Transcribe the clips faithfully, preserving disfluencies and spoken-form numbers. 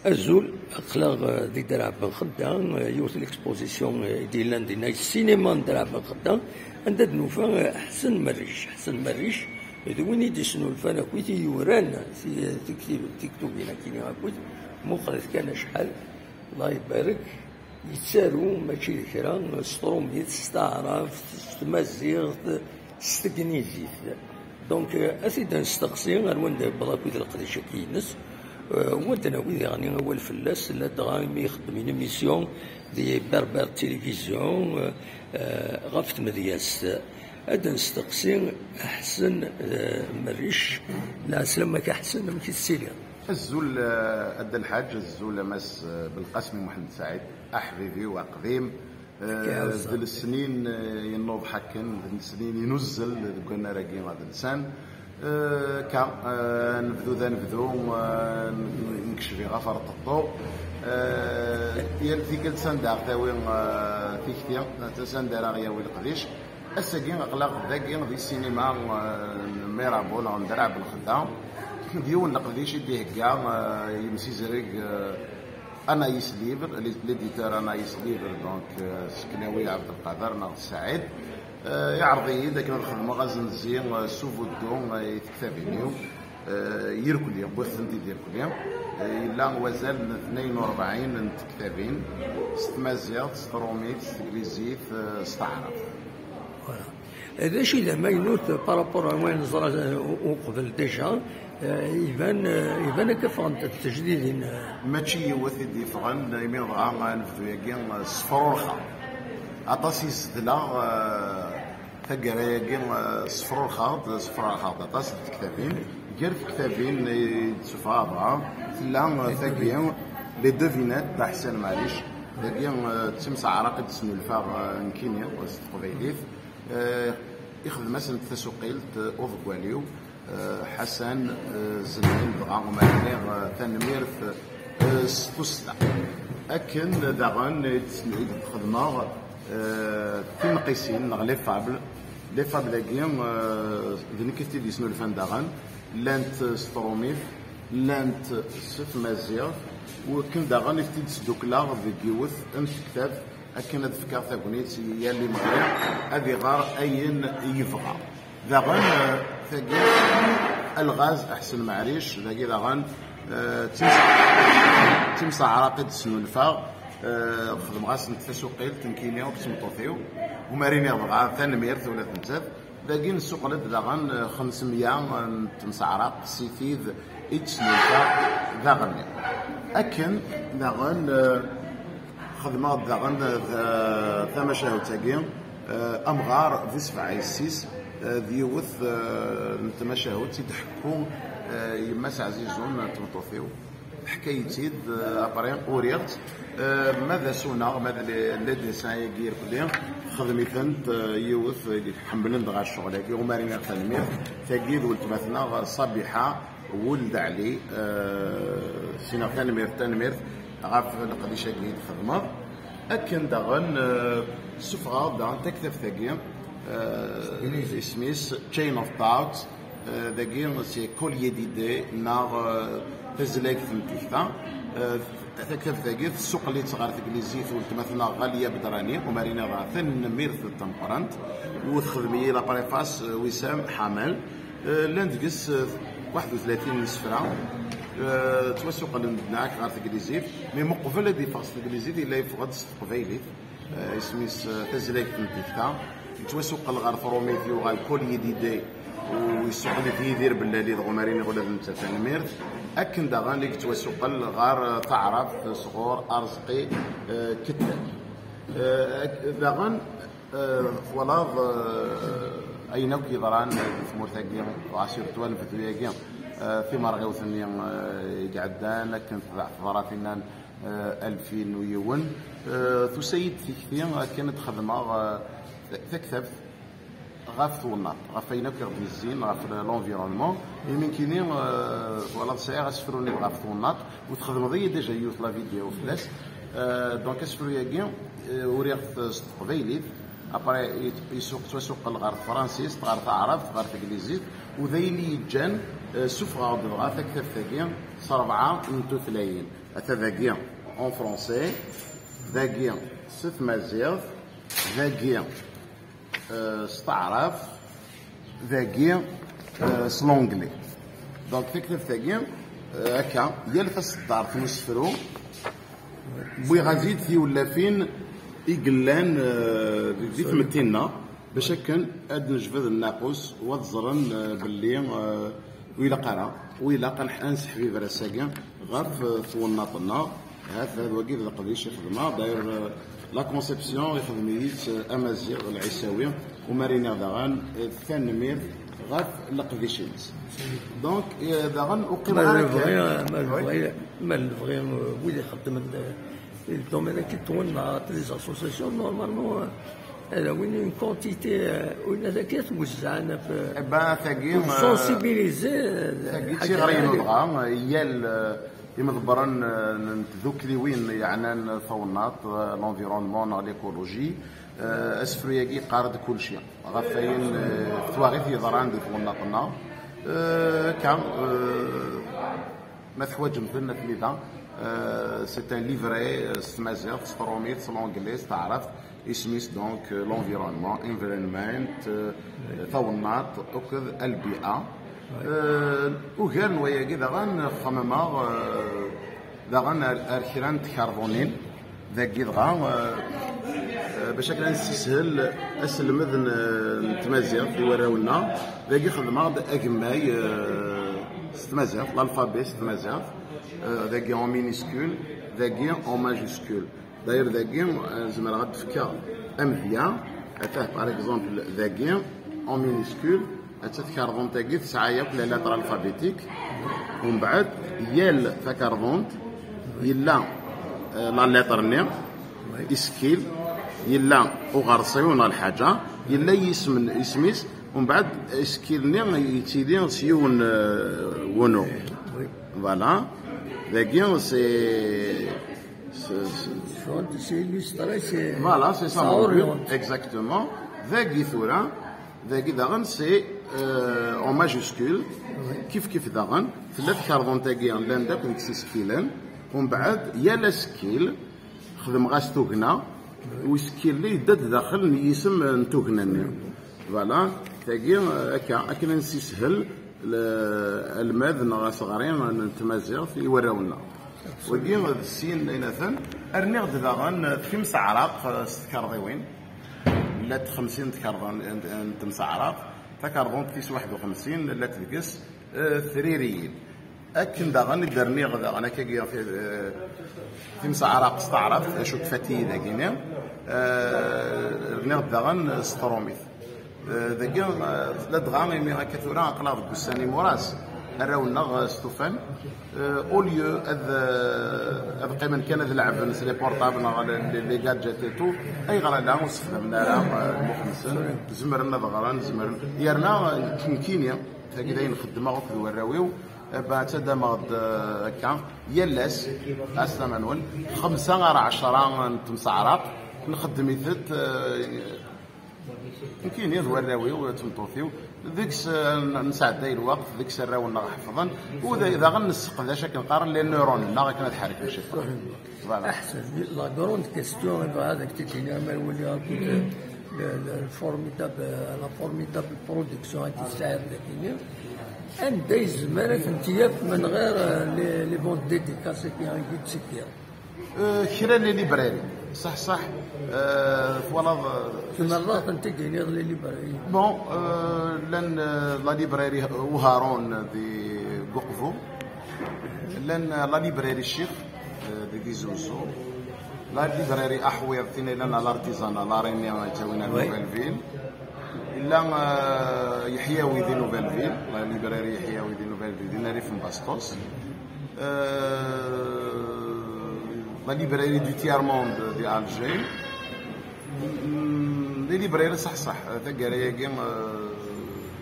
Azul, aql-aɣ, eh, di Draɛ Ben Xedda, eh, yiwet n l'exposition, eh, i d-yellan dinna, cinéma n Draɛ Ben Xedda, anda d-nufa, eh, Ḥsen Merric. Ḥsen Merric, d win i d-isnulfan akkit i yuran ti-, tiktib-, tiktubin akkin akkit, muqlet kan acḥal, Allah ibarek, yettaru mačči d kra, s trumit, s taɛrabt, s tmaziɣt, s tegnizit. Donc, eh, ad t-id-nesteqsi ar wanda yewweḍ akkit leqdic-agi-ines, eh, wanda nawi diɣen awal fell-as, ladɣa imi ixeddem une émission di Berbère Télévision, eh, eh, ɣef tmedyazt. Ad d-nesteqsi Ḥsen, eh, Merric. Lɛeslama-k a Ḥsen, amek i tettiliḍ? Azul, eh, a Dda Lḥaǧ, azul a Mass, eh, Belqasem Muḥend Saɛid, aḥbibi-w, aqdim. Eh, d lesnin, eh, yennuḍ ḥakken, d lesnin inuzzel deg wannar-agi adelsan. Eh, ka, eh, nebdu d anebdu, eh, n-, nekceb ɣef ar ṭeṭṭu. Eh, yal tikkelt sanda aɣ-tawi, eh, tikti, s anda ara aɣ-yawi leqdic. Ass-agi aql-aɣ dagi di sinima, eh, n Mirabel, n Draɛ Ben Xedda, d yiwen n leqdic i d-ihegga, eh, yimsizreg, eh, Anaïs Libre, l'é-, l'éditeur Anaïs Libre, donc, euh, Seknawi Ɛebdelqader neɣ Saɛid, euh, iɛreḍ-iyi-d akken ad xedmeɣ azenzi, euh, s ubuddu, euh, i tektabin-iw, euh, irkelli, wwiɣ-tent-id irkelli. Euh, yella wazal n tnayen u rebɛin n tektabin, s tmaziɣt, s trumit, s teglizit, euh, s taɛrabt. Voilà. D acu i d amaynut par rapport ar wayen neẓra, eh, u-, uqbel déjà, eh, iban, eh, iban akka ffɣent-d tejdidin, eh. Mačči yiwet i d-yeffɣen, imi dɣa nebdu-yagi, eh, s tefrurxa. Aṭas i zedleɣ, eh, taggara-yagi, eh, sefrurxeɣ-d, sefrurxeɣ-d aṭas n tektabin. Gar tektabin i d-sufɣeɣ dɣa, tella, eh, tagi, Les Devinettes d Ḥsen Maɛlic. Dagi, eh, d timseɛraq i d-snulfaɣ, eh, nekkini, s teqbaylit. Eh, ixdem-asent tasuqilt, eh, uḍeggal-iw, eh, Ḥasan, eh, Zelmin, dɣa umarni, eh, tanemmirt, eh, s tussda. Akken daɣen i d-, i d-xedmeɣ, eh, tinqisin neɣ les fables. Les fables-agi, eh, d nekk i t-id-yesnulfan daɣen, llant s trumit, llant s tmaziɣt, u akken daɣen i t-id-sdukleɣ deg yiwet n tektabt akken ad fkeɣ tagnit i yal imɣi ad iɣer ayen yebɣa. Daɣen, eh, tagi, alɣaz Aḥsen Maɛric, dagi daɣen, eh, d tims-, d timseɛraq i d-snulfaɣ, eh, xedmeɣ-asent tasuqilt, nekkini akked tmeṭṭut-iw, umarin iɣ dɣa tanemmirt ula d nettat. Dagi nessuqel-d daɣen, eh, xemsemya n temseɛraq si tid i d-snulfaɣ daɣen. Akken daɣen, eh, xedmeɣ-d daɣen, eh, tamacahut-agi, eh, amɣar di sebɛa yessi-s, eh, d yiwet, eh, n tmacahut i d-ḥekku, eh, yemma-s ɛzizun n tmeṭṭut-iw. Teḥka-yi-tt-id, eh, après uriɣ-tt. Eh, ma d asuneɣ, ma d les, les dessins-agi irkelli, texdem-itent, eh, yiwet, eh, ḥemmlen dɣa ccɣel-agi, umarin iɣ tanemmirt, tagi d weltma-tneɣ Ṣabiḥa Wuld Ɛli, eh, s-iniɣ tanemmirt, tanemmirt ɣef leqdic-agi i d-txedmeḍ. Akken daɣen, eh, ssufɣeɣ-d daɣen taktabt-agi, eh, isem-is Chain of Thoughts, eh, dagi c'est Collier d'idées neɣ, eh, tazlagt n tikta. Eh, taktabt-agi tessuqel-itt ɣer teglizit weltma-tneɣ Ɣaliya Bedrani, umarin iɣ tanemmirt tameqqrant, u texdem-iyi la préface, eh, Wissam Ḥamal. Eh, llan deg-s, eh, waḥed u tlatin n yisefra, eh, ttwasuqlen-d nneɛk ɣer teglizit, mi muqbel ad yeffeɣ s teglizit, yella yeffeɣ-d s teqbaylit. Eh, isem-is, eh, tazlagt n tikta. Yettwasuqel ɣer trumit, yuɣal Collier d'idées, u yessuqel-it Yidir Bellali, dɣa umarin iɣ ula d netta tanemmirt. Akken daɣen i yettwasuqel ɣer, eh, taɛrabt sɣur Arezqi, eh, Kettal. Eh, ak-, daɣen, eh, twalaḍ, eh, ayen akk yeḍran di tmurt-agi, dɣa surtout anebdu-agi, eh, timerɣiwt-nni, eh, i iɛeddan, akken tḍeɛ-, teḍra tinna, eh, alfin u yiwen, eh, tusa-yi-d tikti akken ad xedmeɣ, eh, ta-, taktabt ɣef twennaḍt, ɣef wayen akk i ɣ-d-yezzin, ɣef l-, l'environnement. Imi nekkini, eh, twalaḍ sɛiɣ asefru-nni ɣef twennaḍt, u txedmeḍ-iyi déjà yiwet la vidéo fell-as. Eh, donc asefru-agi, eh, uriɣ-t s teqbaylit, Après, yettusuq-, yettwasuqqel ɣer tefransist, ɣer taɛrabt, ɣer teglizit, u d ayen i yeǧǧan, eh, ssufɣeɣ-d dɣa taktabt-agi s rebɛa n tutlayin. Ata dagi en français, dagi s tmaziɣt, dagi, eh, s taɛrabt, dagi, eh, s l'anglais. Donc, taktabt-agi, eh, akka, yal taseddart n usefru, wwiɣ-as-id tiwlafin i yellan, eh, di tmetti-nneɣ, bac akken ad d-nejbed nnaqus, u ad ẓren, eh, belli, eh, ur ilaq ara, ur ilaq ad nḥ-, ad nesseḥbiber ass-agi ɣef, eh, twennaḍt-nneɣ. Hat, hat wagi d leqdic i xedmeɣ. D'ailleurs, eh, la conception ixdem-iyi-tt, eh, Amaziɣ Lɛisawi, u mar iniɣ daɣen, eh, tanemmirt ɣef leqdic-ines. Donc, eh, daɣen ur qqimeɣ ara kan. Ma lebɣi, ma lebɣi, eh, wid ixeddmen, eh, di le domaine-agi n twennaḍt, les associations, normalement, eh, ad awin une quantité, eh, win ad akka twezzaɛen ɣef, eh, eh ben, tagi, pour, eh, sensibiliser, eh, tagi d tiɣri-inu dɣa, eh, yal, eh, imḍebbren, eh, n tdukliwin yeɛnan tawennaḍt, eh, l'environnement neɣ l'écologie, eh, asefru-agi yeqqar-d kulci ɣef wayen, eh, twaɣit yeḍran di twennaḍt-nneɣ. Eh, akka, eh, ma teḥwaǧem-ten, atni da. Eh, c'est un livret, eh, s tmaziɣt, s tṛumit, s l'anglais, s taɛrabt. Isem-is donc, euh, l'environnement, environment, euh, tawennaḍt akked lbi'a. Euh, ugar n wayagi daɣen xemmemeɣ, euh, daɣen ar, ar kra n tkarḍunin dagi dɣa, euh, euh, bac akken ad nessishel aselmed n, n tmaziɣt i warraw-nneɣ. Dagi xedmeɣ-d agemmay, euh, s tmaziɣt, l'alphabet s tmaziɣt, euh, dagi en minuscule, dagi en majuscule. D'ailleurs, dagi, euh, zemreɣ ad d-fkeɣ amedya, atah, par exemple, dagi, en minuscule, atta tkarḍunt-agi tesɛa yakk les lettres alphabétiques, umbeɛd, yal takarḍunt, yella, euh, la lettre-nni, isekkil, yella uɣersiw neɣ lḥaǧa, yella yisem, isem-is, umbeɛd, isekkil-nni yettili s yiwen, euh, wunu. Voilà. Dagi, c'est, c'est, c'est, c'est illustré, c'est, voilà, c'est ça, ça mon but, oriente. Exactement. Dagi tura, dagi daɣen, c'est, euh, en majuscule. Oui. Kif kif daɣen, tella tkarḍunt-agi, llan-d akk deg-s isekkilen. Umbeɛd, yal asekkil, xedmeɣ-as tugna, u isekkil-nni yedda-d daxel n yisem n tugna-nni. Voilà, tagi, euh, akka, akken ad nessishel l-, almad neɣ asɣari n tmaziɣt i warraw-nneɣ. Wagi d sin, aynaten. Rniɣ-d daɣen timseɛraq, eh, s tkarḍiwin. Llant xemsin tkarḍa n, n, n temseɛraq. Takarḍunt tis waḥed u xemsin llant deg-s, eh, tririyin. Akken daɣen i d-rniɣ daɣen akkagi, eh, timseɛraq s taɛrabt, acu kfat-iyi dagini. Eh, rniɣ-d daɣen s tṛumit. Eh, dagi, eh, ladɣa imi akka tura aql-aɣ deg ussan imuras, arraw-nneɣ, eh, stufan. Eh, au lieu ad, eh, ad qqimen kan ad leɛben s les portables neɣ les, les, les gadgets et tout, ayɣer ala ur sexdamen ara, eh, lmux-nsen? Zemren ad ɣren, zemren. Yerna, eh, nekkini, tagi d ayen xeddmeɣ akked warraw-iw, eh, ba, ttaddameɣ-d, eh, akka, yal ass, ass tama-nwen, xemsa ar ɛecra n temseɛraq, nxeddem-itent, eh, nekkini d warraw-iw, d tmeṭṭut-iw, deg-s, eh, nesɛedday lweqt, deg-s arraw-nneɣ ḥefḍen, u da-, daɣen nesseqdac akken qqaren les neurones-nneɣ akken ad ḥerken ciṭṭaḥ. Voilà. Aḥsen, la grande question, ihi ad ak-t-id-iniɣ, ma wali akk le, le formidable, la formidable production i tesɛiḍ dagi-nni, anda yezmer ad tent-yaf menɣir, eh, les, les bandes dédicacées i d-ttekkir? Euh, kra n les librairies. Ṣaḥ, ṣaḥ. Euh, twalaḍ, euh, tmerrɣ tent-id-tiniḍ les librairies. Bon, euh, llan, euh, la librairie Uharun di Guqvu. Llan, euh, la librairie Ccix, euh, di Tizi Uzzu. La librairie Aḥwiḍ, tin yellan à l'artisanat, la Reni, yettawin ar Nouvelle Ville. Yella, euh, Yeḥyawi di Nouvelle Ville, la librairie Yeḥyawi di Nouvelle Ville, di Narif n Bastos. Euh, la librairie du Tiers-Monde di Alger. Mm, les librairies ṣaḥ ṣaḥ, taggara-agi, euh,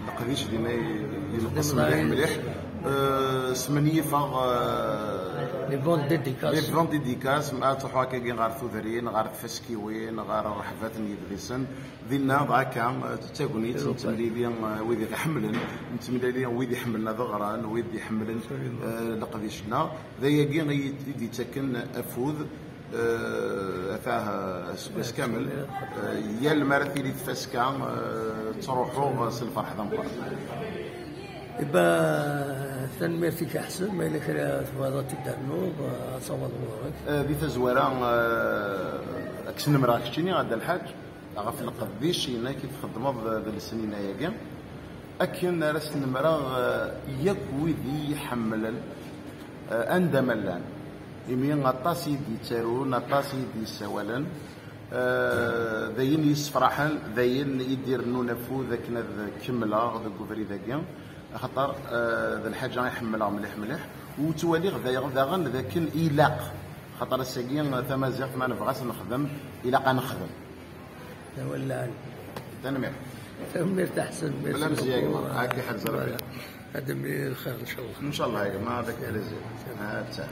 leqdic dinna yenqes mliḥ mliḥ. Euh, smenyifeɣ, euh, Les bandes dédicaces. Les bandes dédicaces, ma truḥ akkagi ɣer tudrin, ɣer tfaskiwin, ɣer rreḥbat n yedlisen, dinna d akka d tagnit n temlili, wid i ɣ-ḥemmlen, n temlili wid iḥemmlen ad ɣren, wid iḥemmlen leqdic-nneɣ. D ayagi i d-yettaken afud. Atah aseggas kamel, yal mi ara tili tfaska, ttruḥuɣ s lferḥ d ameqqran. Iba, tanemmirt-ik a Ḥsen, ma yella kra tebɣiḍ ad t-id-ternuḍ, ad tawaḍ ɣur-k. Di tazwara, ad k-snemreɣ keččini a Dda Lḥaǧ ɣef leqdic-inek i txeddmeḍ d lesnin-agi, akken ara snemreɣ yakk wid i yi-ḥemmlen anda ma llan, imi aṭas i yi-d-yettarun, aṭas i yi-d-yessawalen. D ayen yessefraḥen, d ayen i d-irennun afud akken ad kemmleɣ deg ubrid-agi, axaṭer d lḥaǧa i ḥemmleɣ mliḥ mliḥ, u ttwaliɣ daɣen d akken ilaq, axaṭer ass-agi tamaziɣt ma nebɣa ad tt-nexdem, ilaq ad nexdem. Awal lɛali. Tanemmirt. Tanemmirt a Ḥsen. Bla mzeyya gma, ad k-iḥrez Rebbi. Ad d-nemlil lxir ncallah. Ncallah a gma, avec plaisir. Hatta.